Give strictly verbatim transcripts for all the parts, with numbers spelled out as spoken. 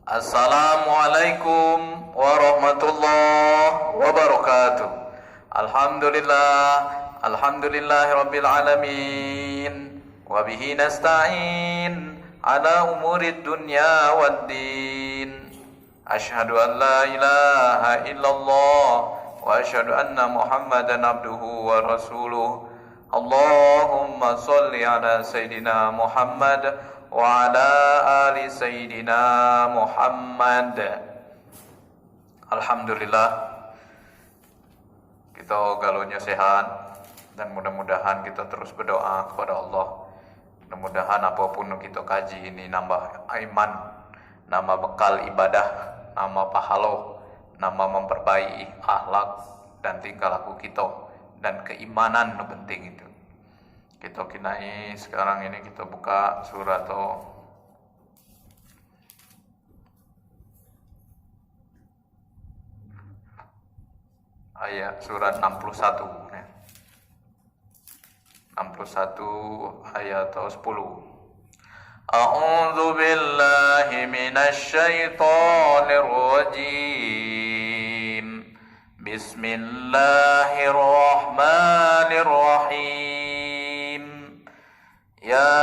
Assalamualaikum warahmatullahi wabarakatuh. Alhamdulillah, alhamdulillahi rabbil alamin. Wa bihi nasta'in ala umurid dunya waddin. Ashhadu an la ilaha illallah wa ashhadu anna Muhammadan abduhu wa rasuluh. Allahumma salli ala Sayyidina Muhammad wa ala ali Sayyidina Muhammad. Alhamdulillah, kita galunya sehat dan mudah-mudahan kita terus berdoa kepada Allah. Mudah-mudahan apapun kita kaji ini nambah iman, nambah bekal ibadah, nambah pahalo, nambah memperbaiki akhlak dan tingkah laku kita dan keimanan nu penting itu. Kita kini sekarang ini kita buka surat tu ayat surat enam puluh satu, ya. Enam puluh satu ayat sepuluh. A'udzu billahi minasy syaithanir rajim. Bismillahirrahmanirrahim. يا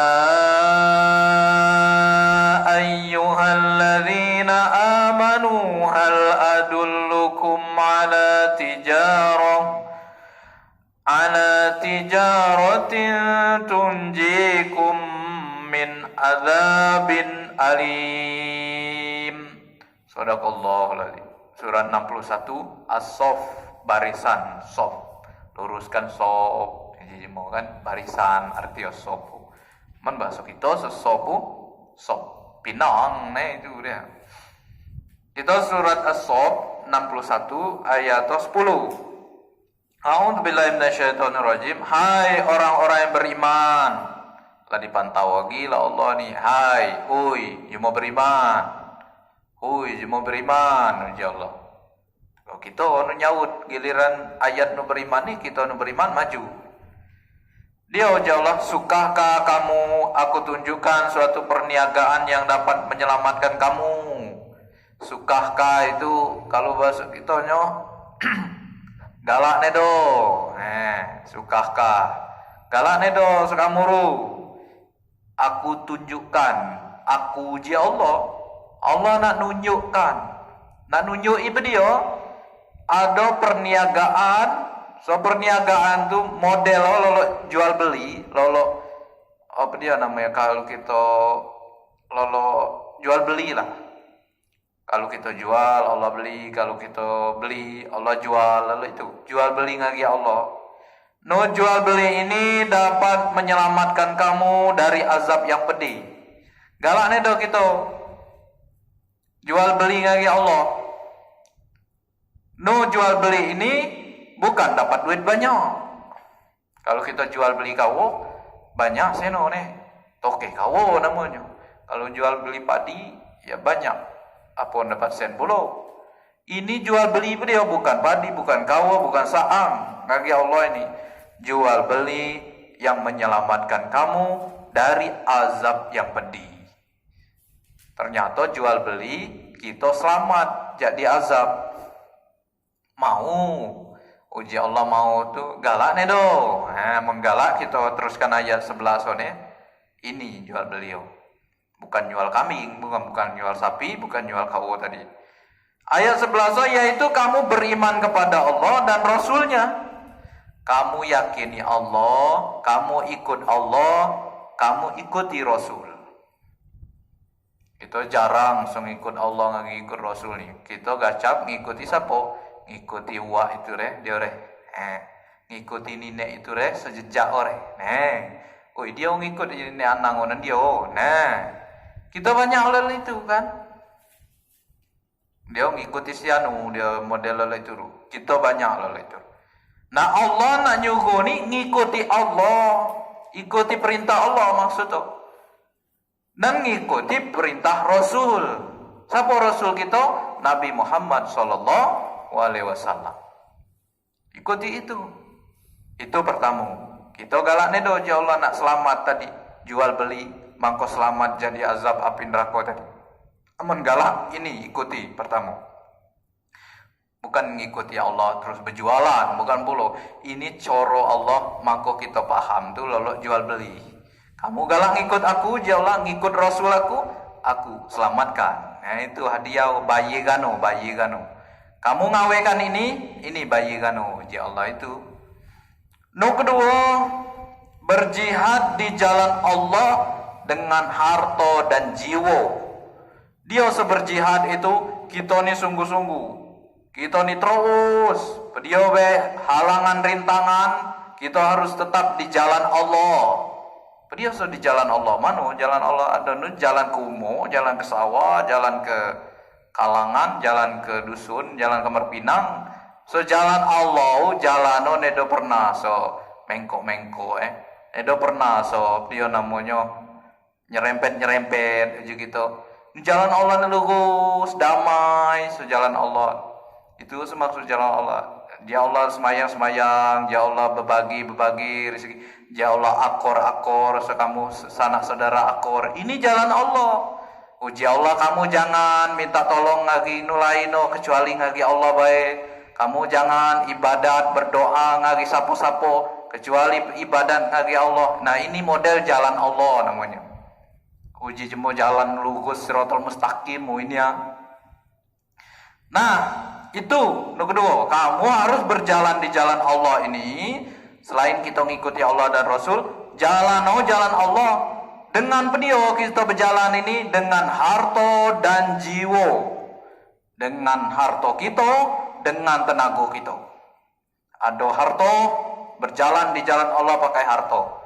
أيها الذين آمنوا هل أدلكم على تجارة على تجارة تنجيكم من عذاب أليم. Sadaqallahul adzim. Surat enam puluh satu, As-Saff, barisan, saff. Luruskan saff. Jadi, mau kan, barisan, arti saff. Man bahasa kita, sesaff, saff. Pinang, nah, itu dia. Kita surat As-Saff, enam puluh satu, ayat sepuluh. A'udzubillahi minasyaitonirrajim. Hai orang-orang yang beriman. Lah dipantau lagi lah Allah ni. Hai, hui, jemu beriman. Hui, jemu beriman, uji Allah. Kalau kita nu nyaut, giliran ayat nu beriman ni, kita nu beriman maju. Dia, uji Allah, sukakah kamu aku tunjukkan suatu perniagaan yang dapat menyelamatkan kamu? Sukakah itu, kalau bahasa kita nyo, galak ne do. Eh, sukakah. Galak ne do sekamuru. Aku tunjukkan, aku uji Allah. Allah nak nunjukkan. Nak nunjuki bedio, ada perniagaan, so perniagaan tu model lolo jual beli, lolo, apa dia namanya, kalau kita lolo jual beli lah. Kalau kita jual, Allah beli. Kalau kita beli, Allah jual. Lalu itu, jual beli ngagai Allah. No jual beli ini dapat menyelamatkan kamu dari azab yang pedih. Galak ne do kita jual beli ngagai Allah. No jual beli ini bukan dapat duit banyak. Kalau kita jual beli kawo, banyak seno ne. Toke kawo namonyo. Kalau jual beli padi, ya banyak. Apa dapat sen pulo. Ini jual beli bedio, bukan padi, bukan kawo, bukan saang. Ngagai Allah ini. Jual beli yang menyelamatkan kamu dari azab yang pedih. Ternyata jual beli, kita selamat jadi azab. Mau. Uji Allah mau tu galak ne do. Ha, menggalak kita teruskan ayat sebelas ne. Ini jual beli. Bukan jual kambing, bukan, bukan jual sapi, bukan jual kawo tadi. Ayat sebelas, yaitu kamu beriman kepada Allah dan Rasulnya. Kamu yakini Allah, kamu ikut Allah, kamu ikuti Rasul. Kita jarang so ngikut Allah ngan ngikut Rasul ni. Kita gacap ngikuti siapa? Ngikuti uak itu re, dia re. Eh, ngikuti ninek itu re, sejejak re. Nah, oi, dia ngikut ninek anang onan dia. Nah, kita banyak lel itu kan. Dia ngikuti si anu, dia model lel itu. Kita banyak lel itu. Nah, Allah nak nyuruh ni ngikuti Allah, ikuti perintah Allah maksud tu. Dan ngikuti perintah Rasul. Siapa Rasul kita? Nabi Muhammad sallallahu alaihi wasallam. Ikuti itu. Itu pertama. Kita galak ne do, uji Allah, nak selamat tadi. Jual beli, mangko selamat jadi azab api neraka tadi. Amun galak ini ikuti pertama. Bukan ngikuti Allah terus berjualan, bukan pulo. Ini coro Allah mako kita paham tu lolo jual beli. Kamu galak ngikut aku, jeh Allah, ngikut Rasul aku, aku selamatkan. Nah, itu hadiah bayi gano, bayi gano. Kamu ngawehkan ini, ini bayi gano, jeh Allah itu. Nomor kedua, berjihad di jalan Allah dengan harta dan jiwa. Dia seberjihad itu, kita ni sungguh-sungguh. Kita ni terus, pediah be halangan rintangan, kita harus tetap di jalan Allah. Pediah so di jalan Allah, mano jalan Allah? Ada nu jalan ke umo, jalan ke sawah, jalan ke kalangan, jalan ke dusun, jalan ke merpinang. So jalan Allah, jalan ne do pernah so mengkok-mengkok, eh. Ne do pernah so, pediah namonyo, nyerempet-nyerempet aja gitu. Jalan Allah ni lurus, damai, so jalan Allah. Itu semaksud jalan Allah. Jeh Allah semayang-semayang, jeh Allah berbagi-berbagi rezeki, jeh Allah akor-akor, so kamu sanak saudara akor. Ini jalan Allah. Uji Allah, kamu jangan minta tolong ngagi nu lain no kecuali ngagi Allah bae. Kamu jangan ibadat, berdoa ngagi sapo-sapo kecuali ibadat ngagi Allah. Nah, ini model jalan Allah namanya. Uji jemo jalan lurus, siratal mustaqim, oh ini ya. Nah, itu nomor kedua, kamu harus berjalan di jalan Allah ini. Selain kita ngikuti Allah dan Rasul, jalan, oh, jalan Allah. Dengan pediah kita berjalan ini, dengan harta dan jiwa. Dengan harta kita, dengan tenaga kita. Ado harta, berjalan di jalan Allah pakai harta.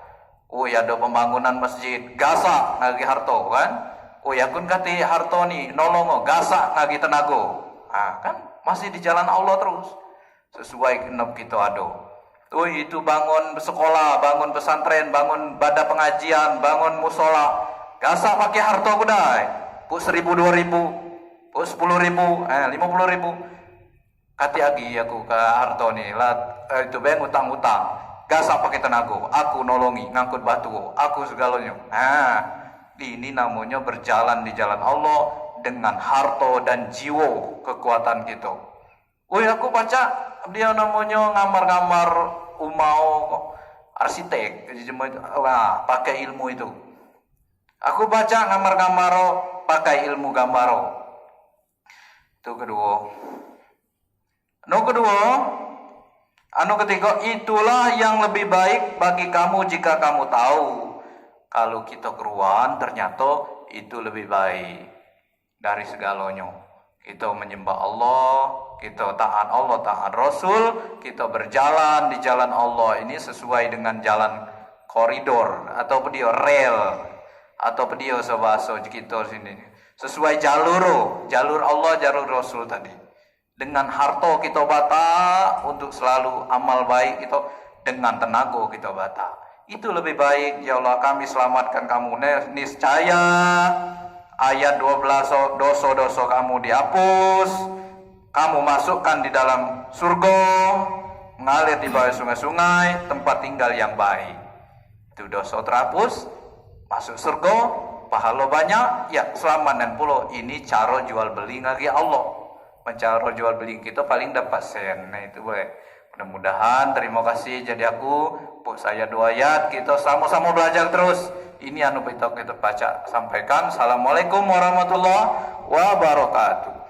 Ui, ado pembangunan masjid, gasak ngagi harta, kan? Ui, akun kati harta ni, nolong, gasak ngagi tenaga. Ha, kan? Masih di jalan Allah terus. Sesuai genep kita ado. Ui, itu bangun sekolah, bangun pesantren, bangun bada pengajian, bangun musola. Gasak pakai harta ku dai. Puk seribu, dua ribu, puk sepuluh ribu, eh, lima puluh ribu. Kati agi aku ke harta ni, lah, eh, itu be ngutang-ngutang. Gasak pakai tenaga, aku nolongi, ngangkut batu, aku segalanya. Ha, ini namanya berjalan di jalan Allah dengan harta dan jiwa, kekuatan kita. Ui, aku pacak, pediah namanya, ngamar-ngamar umau, arsitek, wah, pakai ilmu itu. Aku pacak ngamar-ngamar, pakai ilmu gambar. Itu kedua. Nomor kedua, anu ketiga, itulah yang lebih baik bagi kamu jika kamu tahu. Kalau kita keruan, ternyata itu lebih baik dari segalanya. Kita menyembah Allah, kita taat Allah, taat Rasul, kita berjalan di jalan Allah ini sesuai dengan jalan koridor, atau pediah rel, atau pediah so bahaso kita sini. Sesuai jalur, jalur Allah, jalur Rasul tadi. Dengan harta kita bata untuk selalu amal baik kita, dengan tenaga kita bata. Itu lebih baik, ya Allah, kami selamatkan kamu. Nis-, niscaya ayat dua belas, so-, dosa-dosa kamu dihapus, kamu masukkan di dalam surga, mengalir di bawah sungai-sungai, tempat tinggal yang baik. Itu dosa terhapus, masuk surga, pahala banyak, ya, selamat dan pulo. Ini cara jual beli ngagi Allah. Mencaro jual beli kita paling dapat sen. Nah, itu boleh. Mudah-mudahan, terima kasih jadi aku, puk saya dua ayat, kita sama-sama belajar terus. Ini anu kita, kita baca, sampaikan. Assalamualaikum warahmatullahi wabarakatuh.